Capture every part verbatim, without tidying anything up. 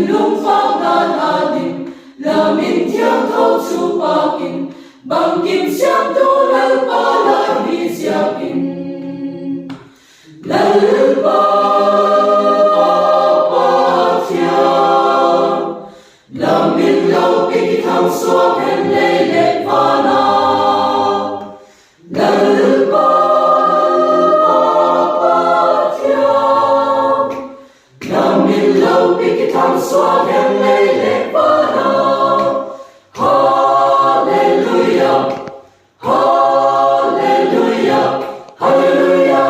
Lungpakna la ding, la min thiangtho chu pâk in, bangkim siamtu Lalpa la hi ziakin. Lalpa, Pathian, la min lopi kithang suak hen lei leh van ah. Lalpa, Pathian, la min lopi kithang suak hen lei leh van ah. Halleluia, halleluia, halleluia,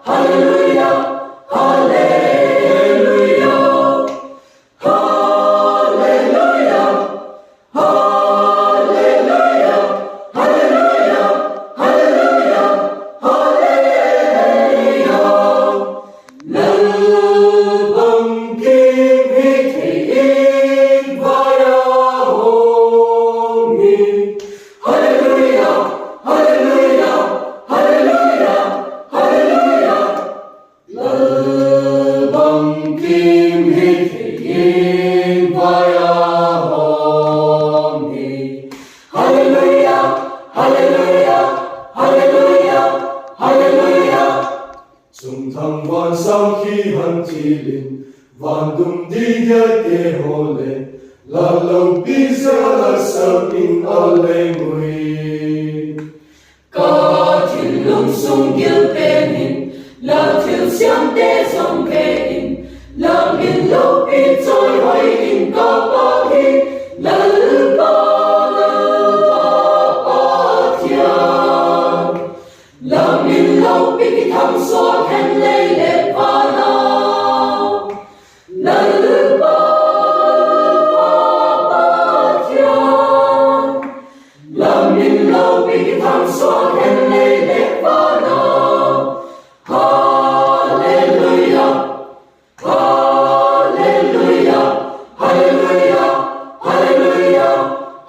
halleluia, halleluia. Halleluia, halleluia, halleluia, halleluia, halleluia. Lalpa bangkim hithei in vai a hawm hi. Halleluia, halleluia, halleluia, halleluia. Lalpa bangkim hithei in vai a hawm hi. Halleluia, halleluia, halleluia, halleluia. Chungthang van sâng hi han thil in, van dum di diaite haw leh, la lopi zia la sâng in a leng ui. Ka thinlung sung gil pen in, la thilsiamte zong ve in, la min lopi chawihoi in ka pâk hi. Lalpa, Lalpa Pathian, la min lopi kithang suak hen lei leh van ah. Lalpa, Pathian, la min lopi kithang suak hen lei leh van ah. Halleluia, halleluia, halleluia, halleluia,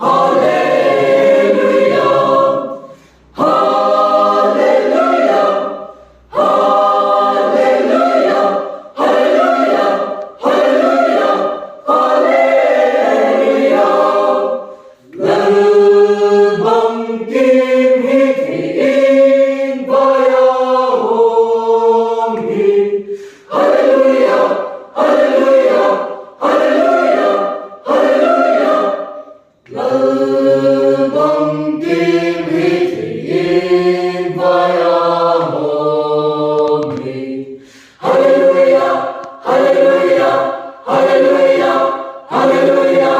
halleluia. Halleluia, halleluia, halleluia, halleluia, halleluia. Lalpa bangkim hithei in vai a hawm hi. Halleluia, halleluia, halleluia, halleluia. Lalpa bangkim hithei in vai a hawm hi. Halleluia, halleluia, halleluia, halleluia.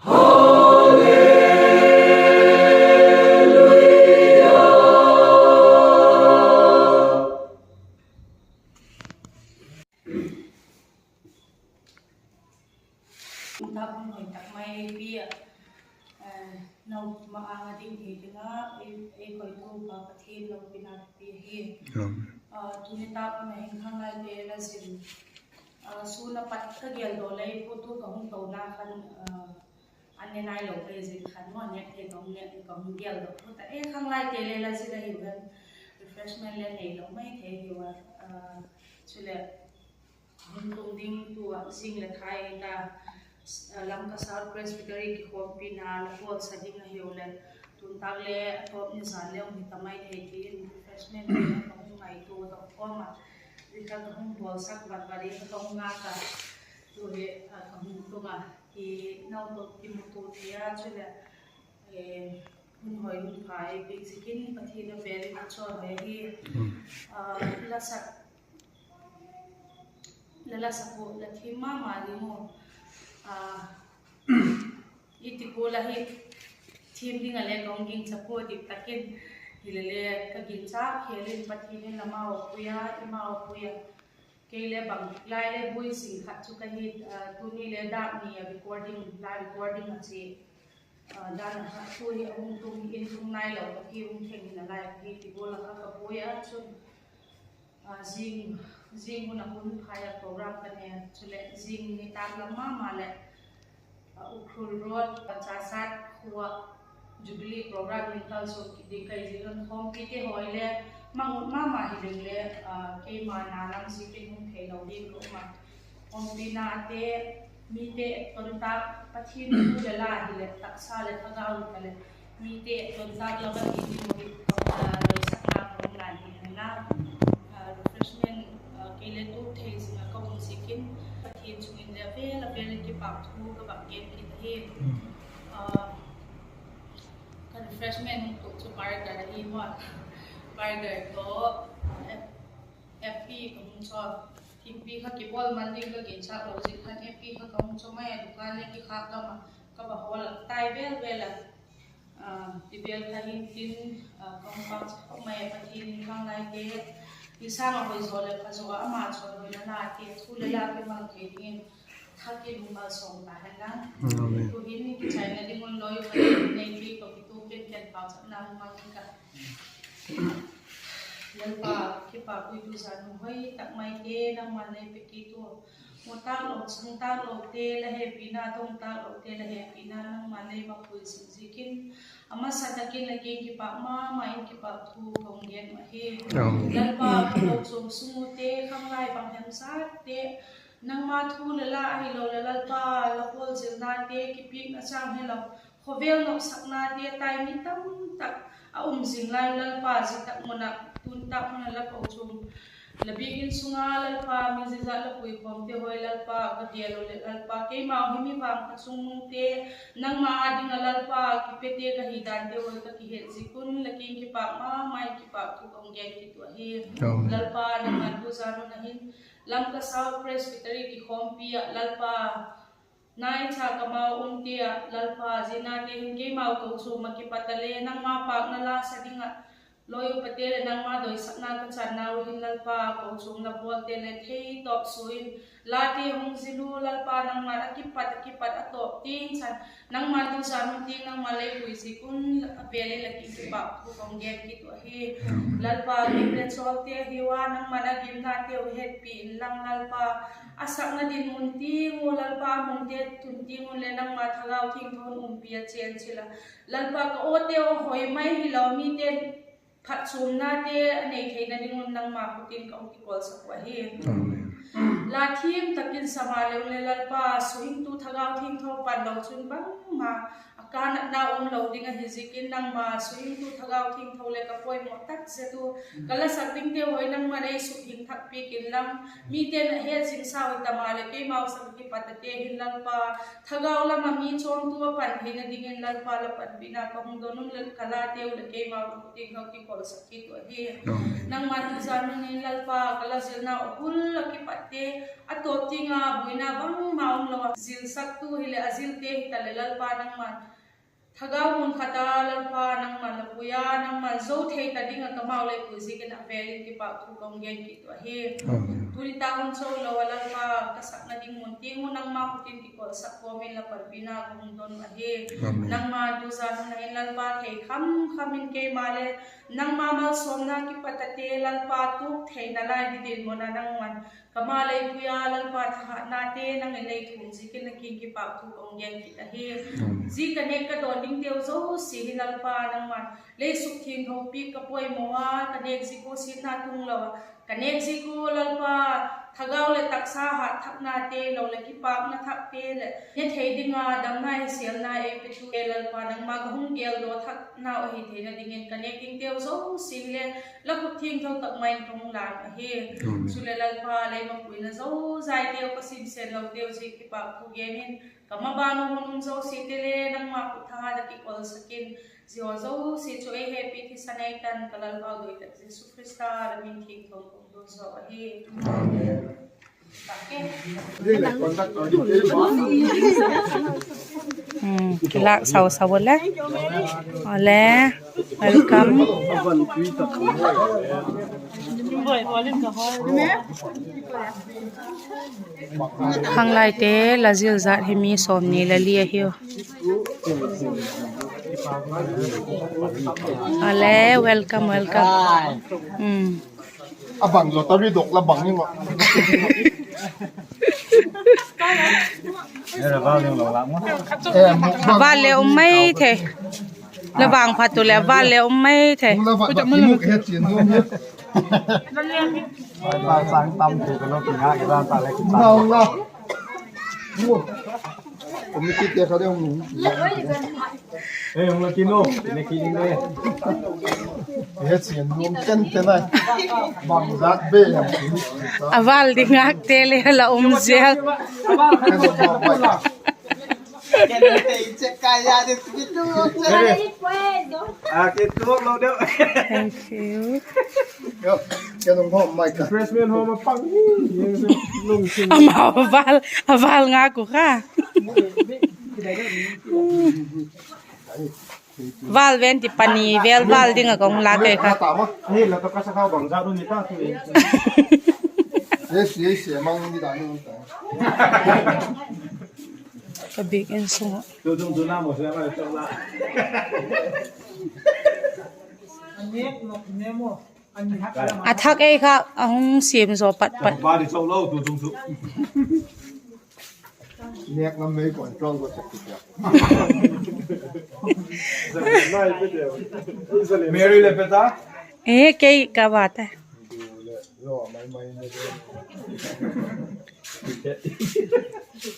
Halleluia. Tuni tak hun hoi tak mai ei pia, eh, nau ma âng a ding hi ding a, ei, ei koitu pa Pathian lopina pia hi. Amen. Ah, tuni tak hun a hin khanglaite la zin, ah, sun a pat ka gel daw lei pu tu ka hung tona khan, ah, an ne nai lo pe zing khan maw, ne thei ka hung ne, ka hung gel daw pu ta. Eh, khanglaite le la zin ahi ven, refreshment le nei lo mai thei hi ua, ah, chule hun tung ding tu a zing le thai ta, ah, Lamka South Presbytery kikhawmpina la bawlsa ding ahiu le, tun tak le a tawp ni zan le um hi ta mai thei ti in refreshment ka hung ngaitua dok kawm a, zia ka hung bawlsak vat vat in ka hung ngak a, tu hi, ah, ka hung tung a, i nau tawh kimutua thei a, chule, eh, hun hoi hun pha ei piak ziakin Pathian a vêl in a chawihoi hi. Ah, la sak, la la sak u la thim ma ma ding u. Ah, i ti gual ahi, thim ding a le ka hung gingcha pua dik tak in, hile le ka gingcha khêl in Pathian in amau a pui a, i mau a pui a. Kei le bang lai le buai zing khat chu ka hi, ah, tuni le dâk ni a recording, live recording a chia, ah, dan a kha tu hi a hung tung in tung nai lo ka hi, hung theng in a lai ka hi ti gual a kha ka buai a chun, ah, zing, zing hun a hun phai a program ka ne, chuleh zing nitâk lam ma ma leh, ah, Ukhrul Road, ah, Chasat khua Jubilee program in kalsuan kit ding ka hi ziak un khawmpite haw le mang ut ma ma hi ding le, ah, keima na lam ziakin hung thei lo ding ka um a. Khawmpina te, mite etton tak, Pathian thu le la hileh, taksa le thagau hileh, mite etton tak la va hi ding hi, ah, doisakna ka hung ngen hi hen la. Ah, refreshment, ah, kei le tu thei zing a ka um ziakin, Pathian chung in le a vel a vel in kipak thu ka va gen kit ahi. Ah, ka refreshment hung tuk chu burger ahi maw. Burger tawh, eh, Happy ka hung chawl. Thingpi kha kibawl man ding ka ginchâk lo ziak khan happy kha ka hung chawl mai a, dukan le kikhâk gam ah ka va hawl a tai vel vel a. Ah, ti vel kha hin tin, ah, ka hung pang cha khop mai a, Pathian in khanglaite, ni sâng a hoi zaw leh pha zaw a, ama chawihoina late, thu le la kimal thei dingin, thak in hung malsawm ta hen la. Amen. Tu'hin kichaina ding un loi u ka nei pi ka kitu pen ken pauchapna hung mang hi ka. Lalpa, kipak ui tu zan hun hoi tak maite nangma'n lei pe kit ua. Mu tâk lo, chang tâk lote la hepina, dong tâk lote la hepina nangma'n lei va pui zing ziakin, a masa tak in la kiang kipak ma ma in kipak thu ka hung gen uh ahi. Amen. Lalpa, ka kochuam sung ute, khanglai bang hem zatte, nangma thu le la ahiloleh Lalpa, la pawl zilnate, kipikna chang hilo, khawvel nopsaknate a tai mi tam tak a um zing lai Lalpa, zia tak mun ah, tun tak mun ah la kochuam, la biakin sung a Lalpa, mi zia zat la puikhawmte hoi Lalpa, ka gel u leh Lalpa, keimau hi mi vangpha chungnungte, nangma â ding ah Lalpa, kipete ka hi dante hoi ka kihet ziak un, la kiang kipak ma ma in kipak thu ka hung gen kit uh ahi. Amen. Lalpa, nangma'n tu zan hun ah hin, Lamka South Presbytery kikhawmpi ah Lalpa, naicha ka mau umte ah Lalpa, zia nate hin keimau kochuam ah kipat a le nangma pâkna la sa ding ah, loi upate leh nangma doisakna ka channau hin Lalpa, kochuam la pawlte leh theitawp sua in, late hung zil u Lalpa, nangma'n a kipat a kipat a tawp tiang chan, nangma'n tu zan hun tiang nangma'n lei pui ziak un, a vel in la kiang kipak thu ka hung gen kit uh ahi. Lalpa, gim le chawlte ahiu a, nangma'n a gimnateu hetpi inlang Lalpa, a sakna dinmun tiang u Lalpa, a munte tun tiang un leh nangma Thagau Thiangtho'n umpi a chênchil a, Lalpa, ka awteu a hoi mai hilo, mite'n phatchuamnate a nei theina ding un nangma khut in ka hung kikolsak uh ahi. La thiam tak in sa maleu leh Lalpa, suhingtu Thagau Thiangtho pan lo chun bangma a kânatna um lo ding ahi ziakin, nangma suhingtu Thagau Thiangtho leh ka poimaw tak zet u, ka la sak dingteu hoi nangma'n ei sukhing thak piak inlang, mite'n a het zing sau hi ta maleh keimau sak kipat ate hin Lalpa, thagau lam ah mi chawmtu a pan theina dingin Lalpa, la panpina ka hung don un leh ka lateu leh keimau ka khut in ka kikolsak kit uh ahi. Nangma'n tu zan hun in Lalpa, ka la zilnau a bul a kipatte, a tawp tiang a buaina bangma umlo a zilsaktu hileh a zilte hita leh Lalpa, nangma'n thagau mun khat a Lalpa, nangma'n la pui a, nangma'n zo thei ta ding ah ka mau lei pui ziakin a vel in kipak thu ka hung gen kit uh ahi. Tuni tak hun chawlo a Lalpa, ka sakna ding mun tiang u nangma khut in kikolsak kawm in la panpina ka hung don uh ahi. Nangma tu zan hun ah hin Lalpa, thei kham kham in keima le nangma malsawmna kipat ate Lalpa, tuak theina lai hi dinmun a nangma'n ka ma lei pui a Lalpa, thahatnate nang in lei thum ziakin la kiang kipak thu ka hung gen kit ahi. Zia ka nêk ka dawn dingteu zosia hi Lalpa, nangma'n lei sukthiangtho piak ka poimaw a, ka nêk ziak ua siatna tung lo a, ka nêk ziak ua Lalpa, thagau leh taksa hat thaknate lo leh kipakna thakte leh ne thei ding a damna hisêlna ei petu e Lalpa, nangma ka hung geldaw thaknau ahi theina dingin ka nêk dingteu zosia le la khut thiangtho tak mai in ka hung lân ahi. Chuleh Lalpa, lei mapuina zozaiteu ka sinsen loteu ziak kipak thu gen in, ka maban uh hun um zosiate le nangma khut thahat ah kikolsak in, zia zosia chu ei hepi thisan ei tan ka Lalpau doi tak Jesu Khrista la min thiangtho in ka hung don zaw ahi. Kilâk sau sau le. Awle, welcome. Khanglaite la zil zat hi mi sawmni le li ahiu. Awle, welcome, welcome. A bang zo ta ri dok la bang ni ma. Val le um mai thei. La vangphat u leh val le um mai thei. Ai, ta sang tam te ka lo ti nga ka ta le. Nau la. Committee te kha de hung. Ei, hung la kinu, ne kinu le. He sian nuam ten ten ai. Bang zat be lam kinu. A val ding ngâk te le la um zel. Thank you. Ama val, a val ngâk u kha. Val ven ti pani vel val ding a kong la kei kha. Ka biak in sung ah. A thak ei kha a hung siam zaw pat pat. Mary le peta. E, kei ka va ta.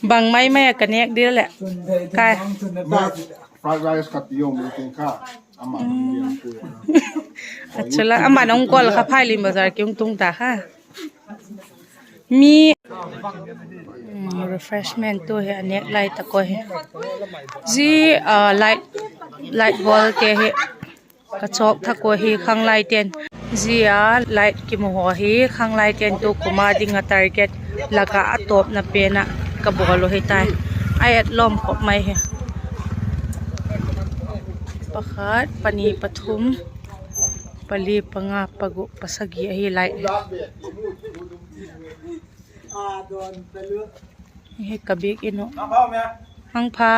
Bang mai mai a ka nêk dil leh. Kai. Fried rice khat ti um tin kha. Ama. A chu la, ama nong call kha Phailin Bazar ki hung tung ta kha. Mi, mm, refreshment tu hi a nêk lai tak uh hi. Zia, ah, light, light bulb te hi ka chawk thak uh hi khanglaite'n. Zia light kimu haw hi khanglaite'n tu kum a ding a target lak ah a tawpna pen ah ka bawl uh hi tai. A et lawm khop mai hi. Pakhat, pani, pathum, pali, panga, pagup, pasagi ahi lai. Hi ka biak in uh. Hang pha.